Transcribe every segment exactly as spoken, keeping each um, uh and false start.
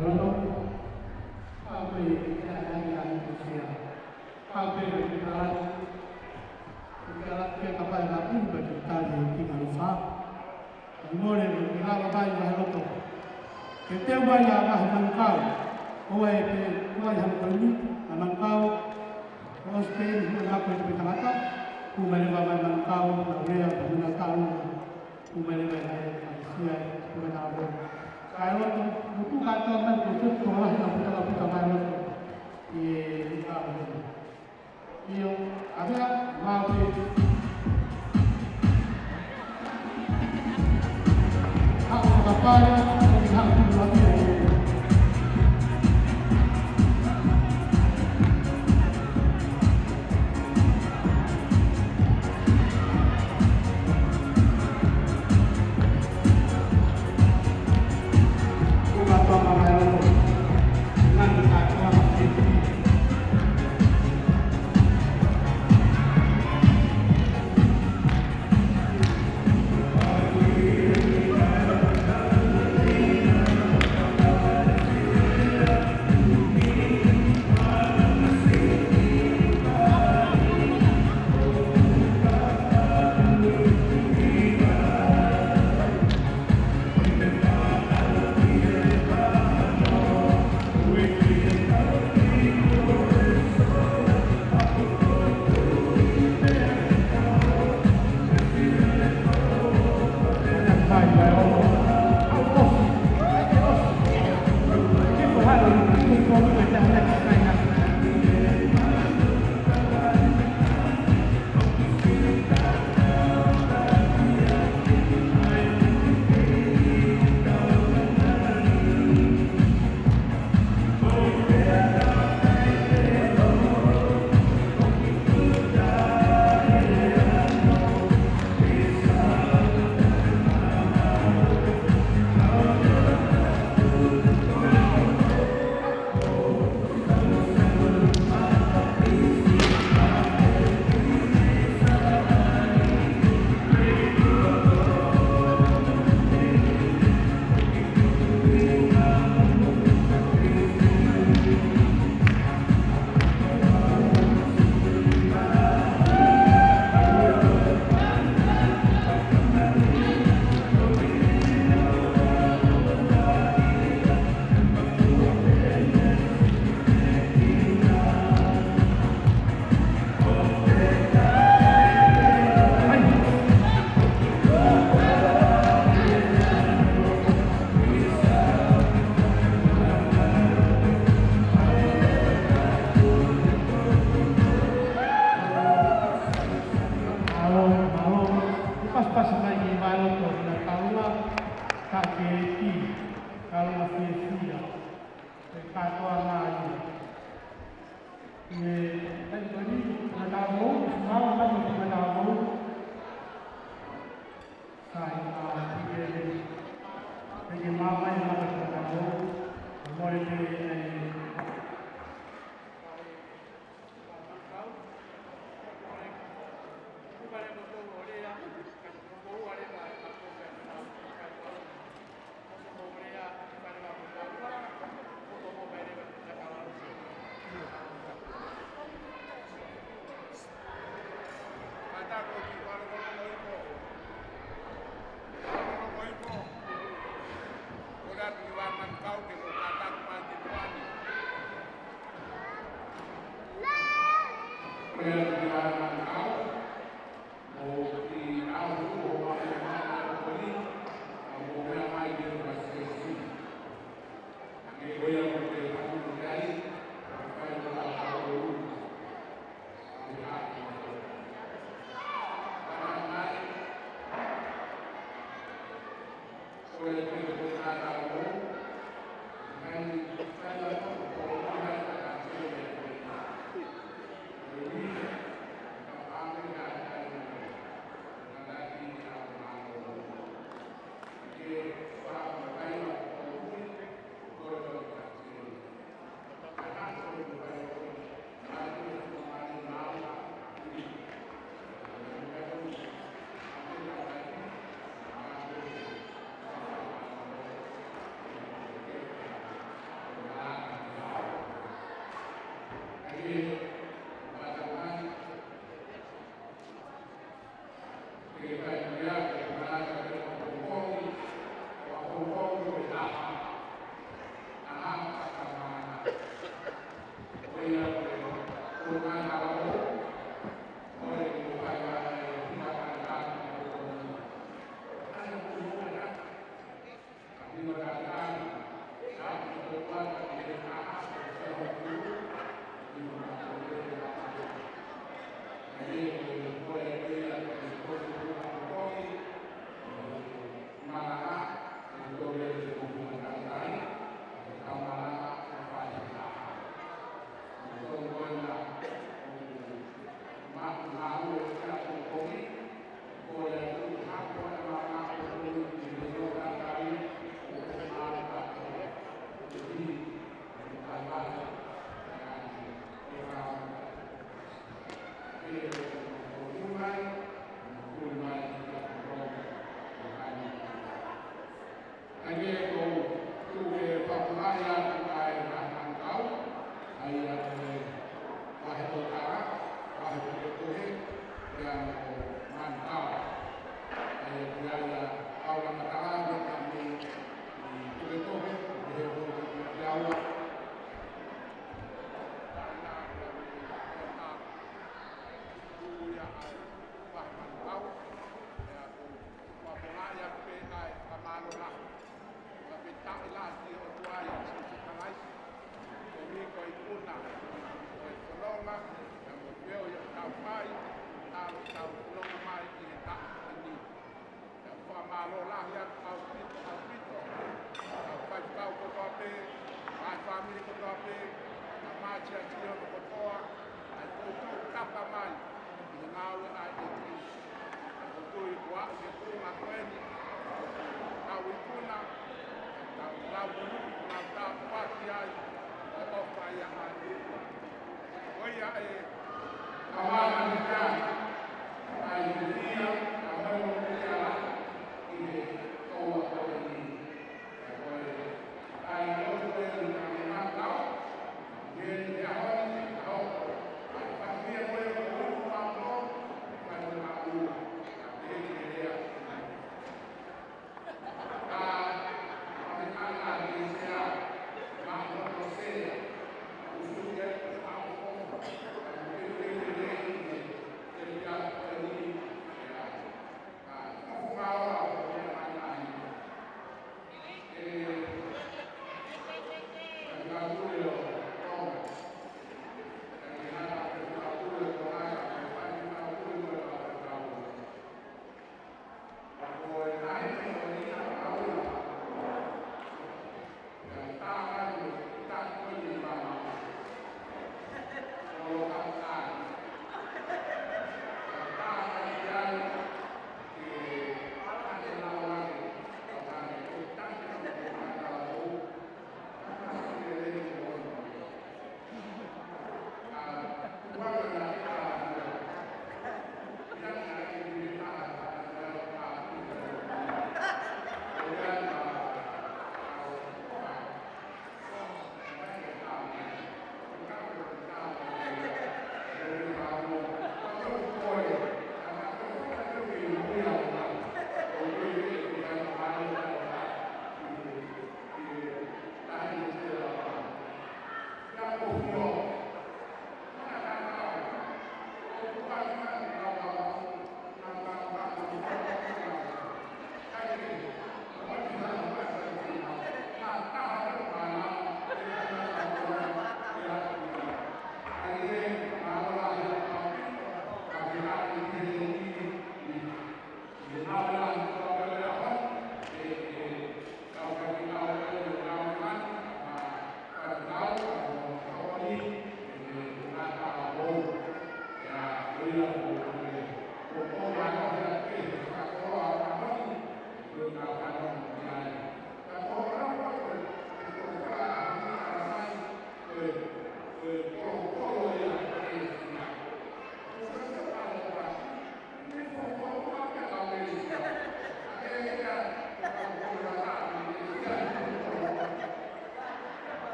Loto, a pe ke a ia i kusia. A pe ke ala, ke ala ke ka pai na pun pe ke tali ki na lufa. Mole, ke lava mai ʻa Loto. Ke teu mai ʻa Manukau. ʻOua ʻe ke kuai hano kau ni, ʻa Manukau. ʻOsi pē ʻi he ngaahi ko e tangata. Kumi leva mai Manukau, na urea, na muna tau. Kumi leva mai, ʻa sia, kumi na vo. Kae Loto, mutu kātoa mai, ko e tuku lahi na puta, puta mai Loto. ʻI he, ʻi he, ʻio, ʻa mea, mau pē. Haʻu fakapale, ʻo ki haʻu tulu atu ē. Mālō, mālō. Kuo pasipasi mai ki Vailoto, na taua, ka ke ki, ka lo na fiefia. Ke kātoa mai. ʻE, ʻe, ʻe, na taua, mālō, na taua. Sai, ʻa, ki ke, ke, ke mālō mai, na taua. Mole ke, ʻe, Hangē ko e tuʻu e papulai atu ai ʻa e ʻakau, ai ʻa e vahe ʻo Tara, vahe ʻo Tohe, pea mo Manukau. Ai ʻa ia ʻa Paula Matala, mo Tami, ʻi Toke Tohe, ʻo he ʻo Toke Tohe, ʻa ia ʻa Manukau, ʻa ia ko Ua pona ia pē ʻa e fakamālō lahi. Ua pē taʻi lahi ki he ʻOtua ʻia Sīsū Kalaisi. Ko mi ko e ikuna, ko e fononga, ʻa mo peo ia tau mai, tau tau fononga mai ki he taʻi ko eni. ʻA ia fakamālō lahi atu ʻaupito, ʻaupito. ʻA e faifekau kotoa pē, ʻa e fāmili kotoa pē, ʻa e māsiasi kotoa, ʻa e koutou tapa mai, ʻi he ngāue ʻa e ʻEiki. Ko e tui kuo aʻu ki he tuʻunga ko eni, tau ikuna, tau lau monu, tau tāpuaki ai, ʻo ʻofa ia ʻa e ʻOtua. Ko ia ʻe, ka mana ni ka, ai ia, ka mana ni ka, ʻi he tuʻunga ko eni.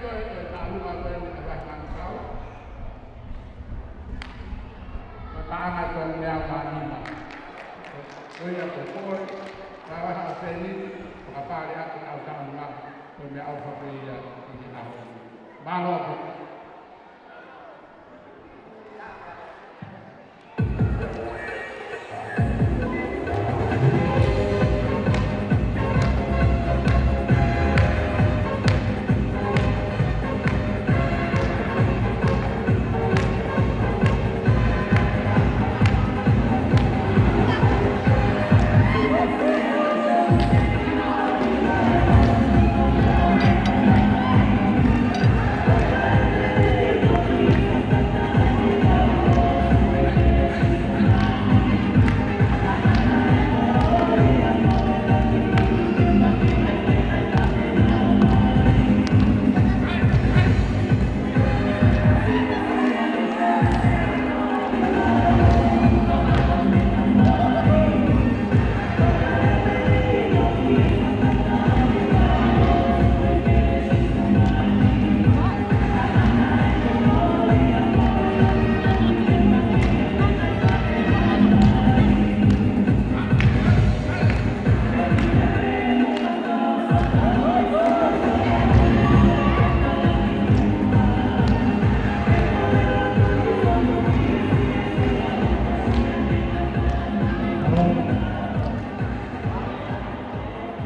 Ko e taʻanga ko eni ʻa Vahe Manukau. Ko e taʻanga ko e meʻa mānima. Ko ia ko e pole, ka vaha o seni, fakapale atu au taʻanga, ko e meʻaʻofa pē ia ʻi he ʻaho. Mālō pē.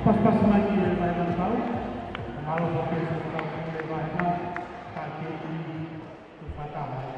Pasipasi mai ki he Vahe Manukau. Mālō pē Sētuata Pule Vahe Manukau. Ka ke i tu fata mai.